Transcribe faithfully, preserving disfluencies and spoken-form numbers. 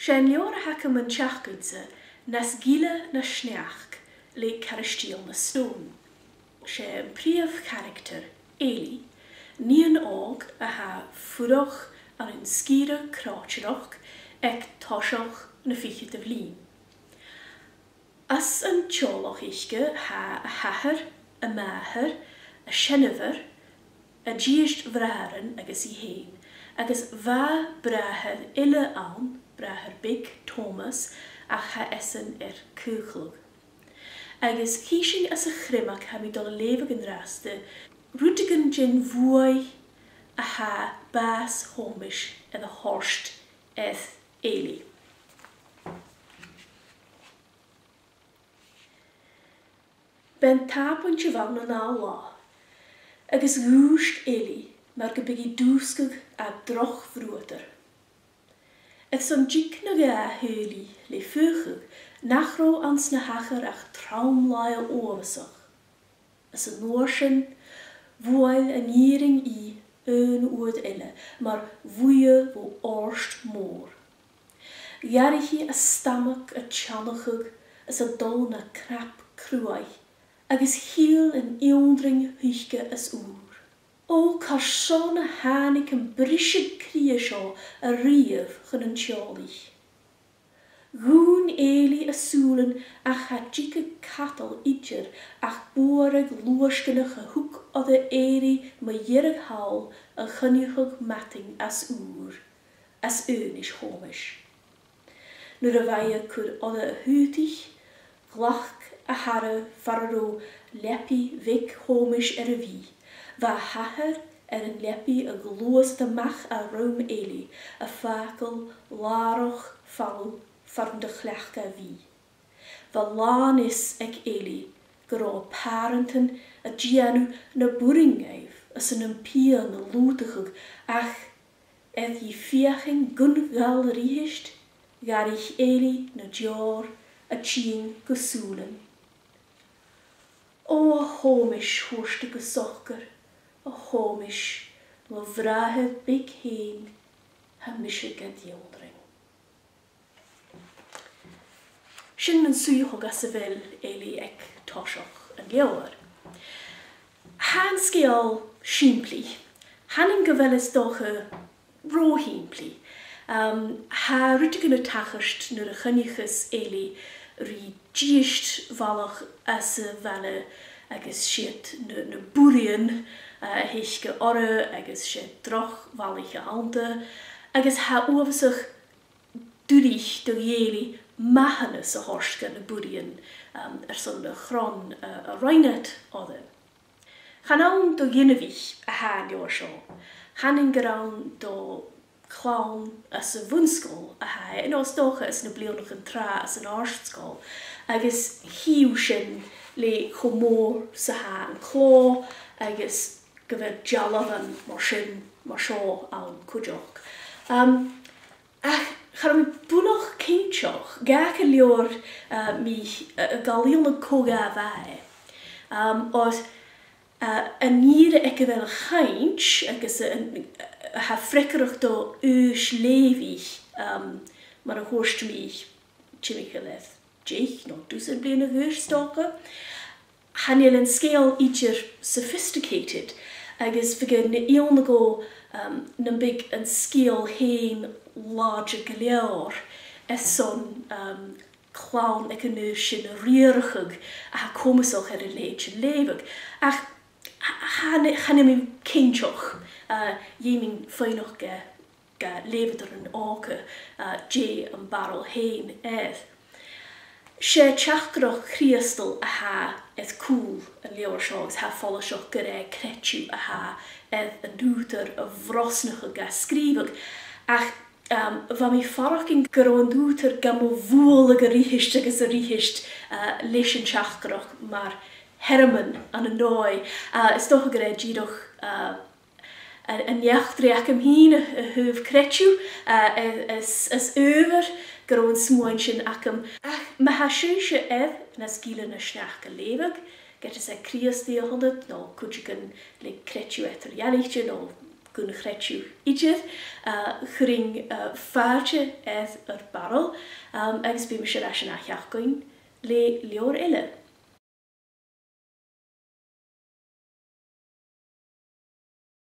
'S e an leabhar a th' agam an t-seachdain-sa, Nas Gile na Sneachd le Cairistìona Stone. 'S e am prìomh charactar Eilidh, nighean òg a tha a' fuireach ann an sgìre croitearachd aig toiseach na ficheadamh linn. Anns an teaghlach aice tha a h-athair, a màthair, a seanmhair, a dithis bhràithrean agus i fhèin, agus bha bràthair eile ann, bràthair beag, Tòmas, ach tha esan air caochladh. Agus chì sinn anns a' chriomag a tha mi a' dol a leughadh an-dràsta rudeigin den bhuaidh a tha bàs Thòmais air a thoirt air Eilidh. B' e an t-Sàbaid a bh' ann an ath latha, agus dhùisg Eilidh mar gum biodh i a' dùsgadh à droch bhruadar. Airson diog no dhà a theaghlaich le faochadh, nach robh anns na thachair ach trom-làithean uabhasach. Anns an uair sin, bhuail an fhìrinn i aon uair eile mar bhuidhe bho òrd mòr. Dh'fhairich i a stamag a' teannachadh is a' dol na cnap cruaidh, agus chiall an ionndrainn thuice as ùr. Ò, carson a thàinig am briseadh-cridhe seo a-riamh chun an teaghlaich? Dhùin Eilidh a sùilean ach cha tigeadh cadal idir ach buaireadh luasganach a thug oirre èirigh mu dheireadh thall a choinneachadh madainn as ùr, as aonais Thòmais. Nuair a bha i a' cur oirre a h-aodaich, ghlac a h-aire far an robh leabaidh bheag Thòmais air a bhith. Bha a h-athair air an leabaidh a ghluasad a-mach à rùm Eilidh, a' fàgail làrach falamh far an do chleachd e a bhith. Bha làn fhios aig Eilidh gun robh a pàrantan a' dèanamh na b' urrainn dhaibh airson am pian a lùghdachadh, ach air dhi feuchainn gun ghal a-rithist, dh'fhairich Eilidh na deòir a' tighinn gu sùilean. Ò, a Thòmais, thuirt i gu socair, a Thòmais, mo bhràthair beag fhèin, tha mise gad ionndrainn. Sin an suidheachadh anns a bheil Eilidh aig toiseach an leabhair. Tha an sgeul sìmplidh. Chanainn gu bheil e 's dòcha ro shìmplidh. Um, tha rudeigin a' tachairt nuair a choinnicheas Eilidh ri dithis bhalach às a' bhaile agus 's iad na, na burraidhean, uh, a th' aice oirre agus 's e droch bhalach a th' annta, agus tha e uabhasach duilich do dh'Eilidh mathanas a thoirt dha na burraidhean, um, airson na chron, uh, a rinn iad oirre. Chan ann do dh'inbhich a tha an leabhar seo. Chanainn gur ann do chlann às a' bhun-sgoil a tha e, no 's dòcha às na bliadhnaichean tràth às an àrd-sgoil, agus chì thu sin le cho mòr 's a tha an clò agus gu bheil dealbhan mar sin, mar seo ann cuideachd. Um, ach cha robh mi buileach cinnteach, ged a leugh, uh, mi, uh, a' gabhail iongnadh cò dha bha e. Um, oir, uh, an ìre aig a bheil a' chainnt agus a, a, a tha freagarrach do aois leughaidh, um, mar a thuirt mi, timcheall air deich no dusan bliadhna a dh'aois 's dòcha. Chan eil an sgeul idir sophisticated, agus bhiodh e na iongnadh dhomh, um, nam biodh an sgeul fhèin làidir gu leòr airson, um, clann aig an aois sin a riarachadh a tha comasach air an leithid sin leughadh. Ach cha, cha, chan eil mi cinnteach, uh, dh'fheumainn faighneachd, uh, gu leughadairean òga, uh, dè am barail fhèin air. 'S e teachdaireachd Chrìosdail a tha air cùl an leabhair seo, agus tha e follaiseach gur e creideamh a tha air an ùghdar a bhrosnachadh ga sgrìobhadh. Ach, um, bha mi a' faireachdainn gun robh an ùghdar gam bhualadh a-rithist agus a-rithist, uh, leis an teachdaireachd mar shearmon ann an dòigh. Uh, is dòcha gur e dìreach, uh, an, an eachdraidh agam fhìn a, a thaobh creideamh, uh, is, is adhbhar gun robh an smuain sin agam. Ach ma tha sibhse air Nas Gile na Sneachd a leughadh, ged is e Crìosdaidh a th' annad, no cuideigin le creideamh eadar-dhealaichte, no gun chreideamh idir, uh, chuirinn, uh, fàilte air ar barail, um, agus bidh mise air ais an ath sheachdain le leabhar eile.